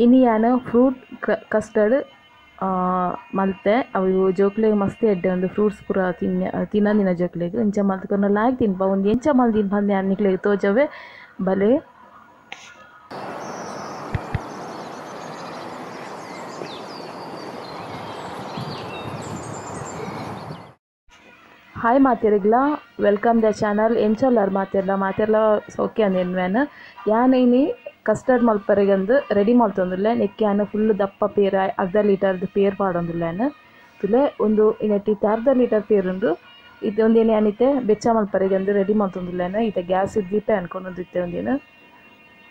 ಇನಿ ಯಾನು fruit custard ಮಲ್ತೆ ಅವು ಜೋಕ್ಲೆಗ್ ಮಸ್ತ್ ಎಡ್ಡೆ ಒಂದು ಫ್ರೂಟ್ಸ್ ಪೂರ ತಿನ್ನಂದಿನ ಜೋಕ್ಲೆಗ್ ಇಂಚ ಮಲ್ತ್ಕೊಂಡ ಲಾಯ್ಕ್ ತಿನ್ಪ ಒಂದು ಎಂಚ ಮಲ್ದಿನ ಪಂದ್ ಯಾನ್ ನಿಕ್ಲೆಗ್ ತೋಜವೆ ಬಲೆ. ಹಾಯ್ ಮಾತೆರ್ಗ್ಲ welcome the channel ಎಂಚೊಲ್ಲಾರ್ ಮಾತೆರ್ಲ ಮಾತೆರ್ಲ ಸೌಖ್ಯ ಅಂದ್ ಯಾನ್ ಇನಿ ಕಸ್ಟರ್ಡ್ ಮಲ್ಪರೆಗಂದು ರೆಡಿ ಮಲ್ತೊಂದುಲ್ಲೆ. ನೆಕ್ ಯಾನ್ ಫುಲ್ ದಪ್ಪ ಪೇರ್ ಅರ್ಧ ಲೀಟರ್ದ ಪೇರ್ ಪಾಡೊಂದುಲ್ಲೆ ಯಾನ್. ತುಲೆ ಒಂದು ಇನೆಟ್ ಇತ್ತೆ ಅರ್ಧ ಲೀಟರ್ ಪೇರ್ ಉಂಡು. ಇತ್ತೆ ಒಂದೇನು ಯಾನ್ ಇತ್ತೆ ಬೆಚ್ಚ ಮಲ್ಪರೆಗಂದು ರೆಡಿ ಮಲ್ತೊಂದುಲ್ಲೆ ಯಾನ್. ಇತ್ತೆ ಗ್ಯಾಸ್ ದೀಪೆ ಅನ್ಕೊಂಡೊಂದು ಇತ್ತೆ ಒಂದೇನು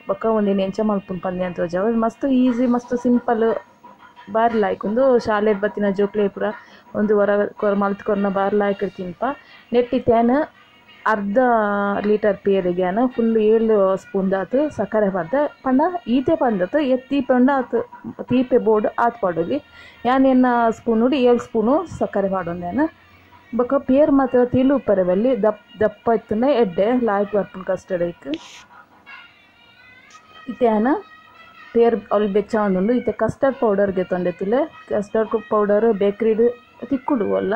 ಬೊಕ್ಕ ಒಂದೇನು ಎಂಚ ಮಲ್ಪುನು ಪಂದ್ ಯಾನ್ ತೋಜಾವೆ. ಮಸ್ತ್ ಈಸಿ ಮಸ್ತ್ ಸಿಂಪಲ್ ಬಾರಿ ಲಾಯ್ಕ್ ಉಂದು. ಶಾಲೆಡ್ ಬತ್ತಿನ ಜೋಕ್ಲೆ ಪೂರ ಒಂದು ವರ ಮಲ್ತ್ ಕೊರ್ನ ಬಾರಿ ಲಾಯ್ಕ್ ತಿನ್ಪ. ನೆಟ್ಟಿತ್ತೆ ಯಾನ್ ಅರ್ಧ ಲೀಟರ್ ಪೇರಿಗೆ ಯಾನ್ ಫುಲ್ 7 ಸ್ಪೂನ್ ದಾತ್ ಸಕ್ಕರೆ ಪಾಡ್ದೆ. ಪಂಡ ಈತೆ ಪಂದತ್ ಎತ್ ತೀಪೆ ಉಂಡು ಆತ್ ತೀಪೆ ಬೋರ್ಡ್ ಆತ್ ಪಾಡೊಲಿ. ಯಾನ್ ಎನ್ನ ಸ್ಪೂನ್ 7 ಸ್ಪೂನು ಸಕ್ಕರೆ ಪಾಡೊಂದು ಯಾನ್. ಬೊಕ್ಕ ಪೇರ್ ಮಾತ್ರ ತಿಳು ಉಪ್ಪರೆ ಬಲ್ಲಿ ದಪ್ಪ ದಪ್ಪ ಇತ್ತುಂಡ ಎಡ್ಡೆ ಲಾಯ್ಕ್ ಬರ್ಪುಂಡು ಕಸ್ಟರ್ಡ್ ಐಕ್. ಇತ್ತೆ ಯಾನ್ ಪೇರ್ ಅವು ಬೆಚ್ಚ ಒಂದುಂಡು. ಇತ್ತೆ ಕಸ್ಟರ್ಡ್ ಪೌಡರ್ ಗೆತೊಂಡೆ ತುಲೆ. ಕಸ್ಟರ್ಡ್ ಪೌಡರ್ ಬೇಕ್ರಿಡ್ ತಿಕ್ಕುಡು ಅಲ್ಲ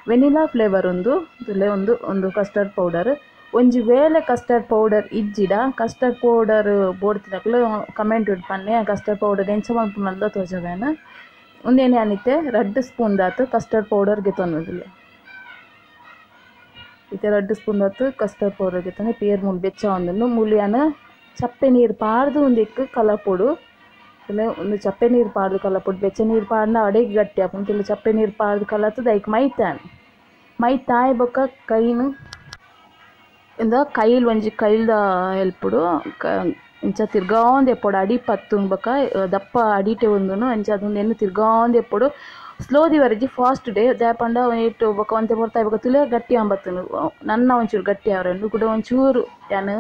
ವೆನಿಲಾ ಫ್ಲೇವರ್ ಉಂದು ತುಲೆ ಒಂದು ಒಂದು ಕಸ್ಟರ್ಡ್ ಪೌಡರ್. ಒಂಜಿ ವೇಳೆ ಕಸ್ಟರ್ಡ್ ಪೌಡರ್ ಇಜ್ಜಿಡ ಕಸ್ಟರ್ಡ್ ಪೌಡರ್ ಬೋಡ್ತಿನಕ್ಲು ಕಮೆಂಟ್ ಪನ್ನೆ ಕಸ್ಟರ್ಡ್ ಪೌಡರ್ ಎಂಚ ಮಲ್ಪುನಂದ ತೋಜವೇನು. ಉಂದೇನೆ ಯಾನಿತ್ತೆ 2 ಸ್ಪೂನ್ ದಾತ್ ಕಸ್ಟರ್ಡ್ ಪೌಡರ್ ಗೆತೊಂದುಲ್ಲೆ. ಇತ್ತೆ 2 ಸ್ಪೂನ್ ದಾತ್ ಕಸ್ಟರ್ಡ್ ಪೌಡರ್ ಗೆತೊಂಡೆ ಪೇರ್ ಮೂಲು ಬೆಚ್ಚ ಒಂದುಂಡು. ಮೂಲು ಯಾನ್ ಚಪ್ಪೆ ನೀರು ಪಾಡ್ದು ಒಂದಿಕ್ಕು ಕಲಪೊಡು. ಒಂದು ಚಪ್ಪೆ ನೀರು ಪಾಡ್ದು ಕಲಪೊಡು. ಬೆಚ್ಚ ನೀರು ಪಾಡ್ನ ಅಡೆಗೆ ಗಟ್ಟಿ ಆಪುಂಡು. ತುಲೆ ಚಪ್ಪೆ ನೀರು ಪಾಡ್ದು ಕಲತದ ಐಕ್ ಮೈತಾನ್ ಮೈತಾಯ್ ಬೊಕ್ಕ ಕೈನು ಇಂದ ಕೈಲ್ ಒಂಜಿ ಕೈಲ್ದ ಹೆಲ್ಪುಡು ಇಂಚ ತಿರ್ಗಾಂದು ಎಪ್ಪೊಡು. ಅಡಿ ಪತ್ತುಂಡು ಬೊಕ್ಕ ದಪ್ಪ ಅಡಿಟೆ ಒಂದುನು ಅಂಚ ಅದೊಂದು ಎಣ್ಣೆ ತಿರ್ಗಾಂದು ಎಪ್ಪೊಡು. ಸ್ಲೋ ದಿವರೆಜಿ ಫಾಸ್ಟ್ ಡೇ ದಾಯೆ ಪಂಡ ಇಟ್ಟು ಬೊಕ್ಕ ಒಂತೆ ಪೊರ್ತಾಯ್ ಬೊಕ್ಕ ತುಲೆ ಗಟ್ಟಿ ಆಂಬತ್ತುಂಡು. ನನ್ನ ಒಂಚೂರು ಗಟ್ಟಿ ಆವರೆಂಡು ಕೂಡ ಒಂಚೂರು ಯಾನ್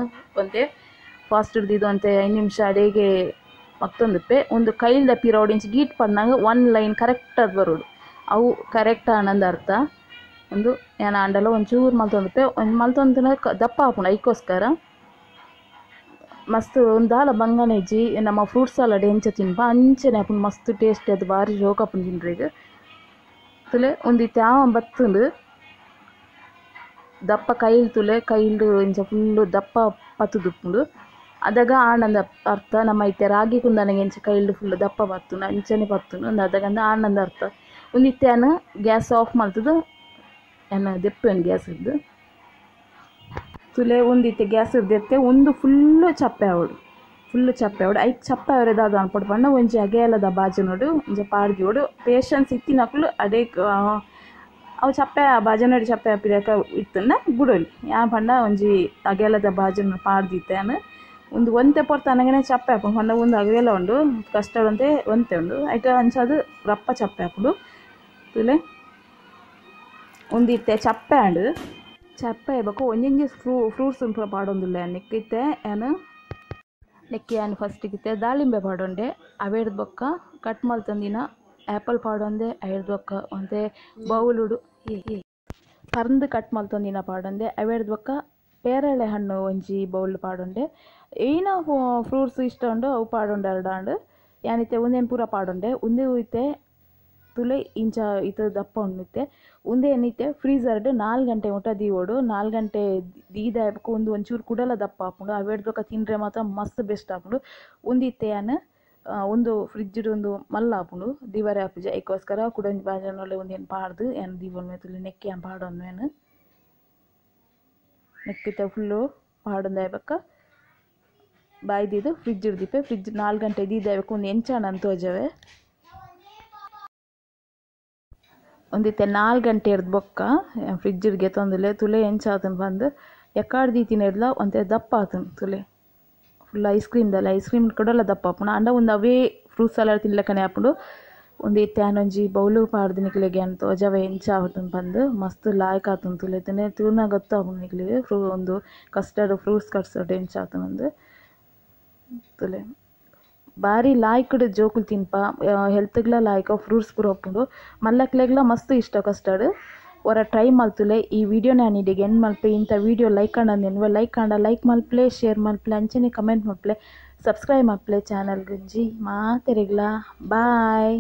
ಒಂತೆ ಫಾಸ್ಟ್ ಹಿಡ್ದಿದ್ದು ಅಂತೆ 5 ನಿಮಿಷ ಅಡಿಗೆ ಮತ್ತೊಂದುಪ್ಪೆ ಒಂದು ಕೈಲ್ದ ಪಿರೋಡ್ ಇಂಚ್ ಗೀಟ್ ಪಂಡಾಗ 1 ಲೈನ್ ಕರೆಕ್ಟ್ ಅದು ಬರೋಡು. ಅವು ಕರೆಕ್ಟ್ ಆನಂದ ಅರ್ಥ. ಒಂದು ಯಾನ್ ಆಂಡಲ ಒಂಚೂರು ಮಲ್ತೊಂದುಪ್ಪೆ ಒಂದು ಮಲ್ತೊಂದು ದಪ್ಪ ಆಪುಂಡು. ಐಕ್ಕೋಸ್ಕರ ಮಸ್ತ್ ಒಂದು ದಾಲ ಬಂಗನೆ ಇಜ್ಜಿ ನಮ್ಮ ಫ್ರೂಟ್ ಸಲಾಡ್ ಎಂಚ ತಿನ್ಪ ಅಂಚನೆ ಆಪುಂಡು. ಮಸ್ತ್ ಟೇಸ್ಟ್ ಅದು ಭಾರಿ ಜೋಕ್ ಆಪುಂಡು ತಿನ್ರೆಗ್. ತುಲೆ ಒಂದು ಇತ್ತೆ ಆವ ಬತ್ತುಂಡು ದಪ್ಪ ಕೈಲ್ ತುಲೆ ಕೈಲ್ಡು ಇಂಚ ಫುಲ್ಲು ದಪ್ಪ ಪತ್ತುದುಪ್ಪುಂಡು. ಅದಾಗ ಆನಂದ ಅರ್ಥ. ನಮ್ಮ ಇತ್ತೆ ರಾಗಿ ಕುಂದನಿಗೆ ಎಂಚ ಕೈಲ್ಡು ಫುಲ್ ದಪ್ಪ ಬತ್ತುಂಡು ಅಂಚನೆ ಬತ್ತುಂಡು ಒಂದು ಅದಾಗಂದ ಆನಂದ ಅರ್ಥ. ಒಂದು ಇತ್ತೆ ಯಾನ್ ಗ್ಯಾಸ್ ಆಫ್ ಮಲ್ತದು ಯಾನ್ ದೆಪ್ಪುವೆನ್ ಗ್ಯಾಸ್ ಇದ್ದು ತುಲೆ. ಒಂದು ಇತ್ತೆ ಗ್ಯಾಸ್ ದೆತ್ತೆ ಒಂದು ಫುಲ್ಲು ಚಪ್ಪೆ ಆವಡು. ಫುಲ್ಲು ಚಪ್ಪೆ ಆವಡು. ಐಕ್ ಚಪ್ಪೆ ಅವರೆ ದಾದ ಅನ್ಪೊಡು ಪಂಡ ಒಂಜಿ ಅಗೇಲದ ಬಾಜನೋಡು ಒಂಜಿ ಪಾಡ್ದಿಯೋಡು. ಪೇಷನ್ಸ್ ಇತ್ತಿನಕ್ಲು ಅದೇ ಅವು ಚಪ್ಪೆ ಬಾಜನೋಡು ಚಪ್ಪೆ ಪಿರಕ ಇತ್ತುಂಡ ಬುಡೊಲಿ. ಯಾನ್ ಪಂಡ ಒಂಜಿ ಅಗೇಲದ ಬಾಜನ ಪಾಡ್ದಿತ್ತೆ ಯಾನ್. ಒಂದು ಒಂತೆ ಪೊರ್ತು ಅನಗನೆ ಚಪ್ಪೆ ಆಪುಂಡು. ಪಂಡ ಒಂದು ಅಗೇಲ ಉಂಡು ಕಸ್ಟರ್ಡ್ ಒಂತೆ ಒಂತೆ ಉಂಡು ಐಟ್ ಅಂಚಾದ್ ರಪ್ಪ ಚಪ್ಪೆ ಆಪುಂಡು. ತುಲೆ ಒಂದು ಇತ್ತೆ ಚಪ್ಪೆ ಆಂಡ್. ಚಪ್ಪೆ ಬೊಕ್ಕ ಒಂಜೊಂಜಿ ಫ್ರೂಟ್ಸ್ ಪೂರ ಪಾಡೊಂದುಲ್ಲೆ ನೆಕ್ ಇತ್ತೆ ಯಾನ್. ನೆಕ್ ಯಾನ್ ಫಸ್ಟಿಗೆ ಇತ್ತೆ ದಾಳಿಂಬೆ ಪಾಡೊಂಡೆ. ಅವೆಡ್ದ್ ಬೊಕ್ಕ ಕಟ್ ಮಲ್ತೊಂದಿನ ಆ್ಯಪಲ್ ಪಾಡೊಂದೆ. ಅವೆಡ್ದ್ ಬೊಕ್ಕ ಒಂತೆ ಬೌಲುಡು ಪರ್ಂದ್ ಕಟ್ ಮಲ್ತೊಂದಿನ ಪಾಡೊಂದೆ. ಅವೆಡ್ದ್ ಬೊಕ್ಕ ಪೇರಳೆ ಹಣ್ಣು ಒಂಜಿ ಬೌಲ್ ಪಾಡೊಂಡೆ. ಏನ ಫ್ರೂಟ್ಸ್ ಇಷ್ಟ ಉಂಡು ಅವು ಪಾಡೊಂಡೆ ಎರಡಾಂಡ್. ಯಾನಿತ್ತೆ ಉಂದೇನು ಪೂರ ಪಾಡೊಂಡೆ. ಉಂದೆ ಇತ್ತೆ ತುಲೆ ಇಂಚ ಇತ್ತೆ ದಪ್ಪ ಉಂಡು ಇತ್ತೆ. ಉಂದೆ ಏನಿತ್ತೆ ಫ್ರೀಸರ್ಡ್ 4 ಗಂಟೆ ಮುಟ ದೀವೊಡು. 4 ಗಂಟೆ ದೀದ ಬೊಕ್ಕ ಒಂದು ಒಂಚೂರು ಕುಡಲ ದಪ್ಪ ಆಪುಂಡು. ಅವೆಡ್ದ್ ಬೊಕ್ಕ ತಿಂಡ್ರೆ ಮಾತ್ರ ಮಸ್ತ್ ಬೆಸ್ಟ್ ಆಪುಂಡು. ಉಂದು ಇತ್ತೆ ಯಾನ್ ಒಂದು ಫ್ರಿಜ್ಡ್ ಒಂದು ಮಲ್ಲ ಆಪುಂಡು ದಿವರೆ ಆಪುಜ. ಐಕ್ಕೋಸ್ಕರ ಕುಡ ಒಂಜಿ ಬಾಜನೊಲೆ ಒಂದೇನು ಪಾಡ್ದು ಯಾನ್ ದೀವೊನ್ವೆ ತುಲೆ. ನೆಕ್ ಯಾನ್ ಪಾಡೊನ್ವೆ ಯಾನ್. ನೆಕ್ಕಿತ್ತೆ ಫುಲ್ಲು ಪಾಡೊಂದಾಯ್ ಬೊಕ್ಕ ಬಾಯ್ ದೀದು ಫ್ರಿಜ್ ದೀಪೆ. ಫ್ರಿಜ್ 4 ಗಂಟೆ ದೀದಾಯ್ಬೇಕು ಒಂದು ಎಂಚಾಣ ಅಂತ ತೋಜವೆ. ಒಂದಿತ್ತೆ 4 ಗಂಟೆ ಹಿಡ್ದು ಬೊಕ್ಕ ಫ್ರಿಜ್ ಗೆತೊಂದುಲ್ಲೆ. ತುಲೆ ಎಂಚ ಆತುಂಡು ಪಂದ್ ಎಕ್ಕಾಡ್ ದೀತಿನ ಹಿಡ್ಲ ಒಂತೆ ದಪ್ಪ ಆತುಂಡು. ತುಲೆ full ice cream ದಲ್ಲ ಐಸ್ ಕ್ರೀಮ್ ಕೊಡಲ ದಪ್ಪ ಆಪುಂಡು. ಆಂಡ ಒಂದು ಅವೇ ಫ್ರೂಟ್ ಸಲಾಡ್ ತಿನ್ಲೆಕ್ಕನೆ ಆಪುಂಡು. ಒಂದು ಇತ್ತೆ ಯಾನ್ ಒಂಜಿ ಬೌಲು ಪಾಡ್ದು ನಿಕ್ಲೆಗ್ ಯಾನ್ ತೋಜವೆ ಎಂಚ ಆತುಂಡು ಪಂದ್. ಮಸ್ತ್ ಲಾಯ್ಕ್ ಆತುಂಡು ತುಲೆ ತಿನ್ರೆ ತೂನ ಗೊತ್ತಾಪುಂಡು ನಿಕ್ಲೆಗ್ ಒಂದು custard fruits custard ಎಂಚ ಆತುಂಡು ತುಲೆ. ಬಾರಿ ಲಾಯ್ಕ್ಡ್ ಜೋಕುಲು ತಿನ್ಪ ಹೆಲ್ತ್ಗ್ಲ ಲಾಯ್ಕ್ ಫ್ರೂಟ್ಸ್ ಪೂರ ಉಪ್ಪುಂಡು. ಮಲ್ಲಕ್ಲೆಗ್ಲ ಮಸ್ತ್ ಇಷ್ಟ ಕಸ್ಟರ್ಡ್. ಒರ ಟ್ರೈ ಮಲ್ತುಲೆ. ಈ ವಿಡಿಯೋ ನಾನು ಇಡೆಗ್ ಎಂಡ್ ಮಲ್ಪೆ. ಇಂಥ ವಿಡಿಯೋ ಲೈಕ್ ಆಂಡ ಲೈಕ್ ಆಂಡ ಲೈಕ್ ಮಲ್ಪಲೆ, ಶೇರ್ ಮಲ್ಪಲೆ, ಅಂಚನೆ ಕಮೆಂಟ್ ಮಲ್ಪಲೆ. ಸಬ್ಸ್ಕ್ರೈಬ್ ಮಲ್ಪುಲೆ ಚಾನಲ್ ಗುಂಜಿ ಮಾತೆರೆಗ್ಲಾ ಬಾಯ್.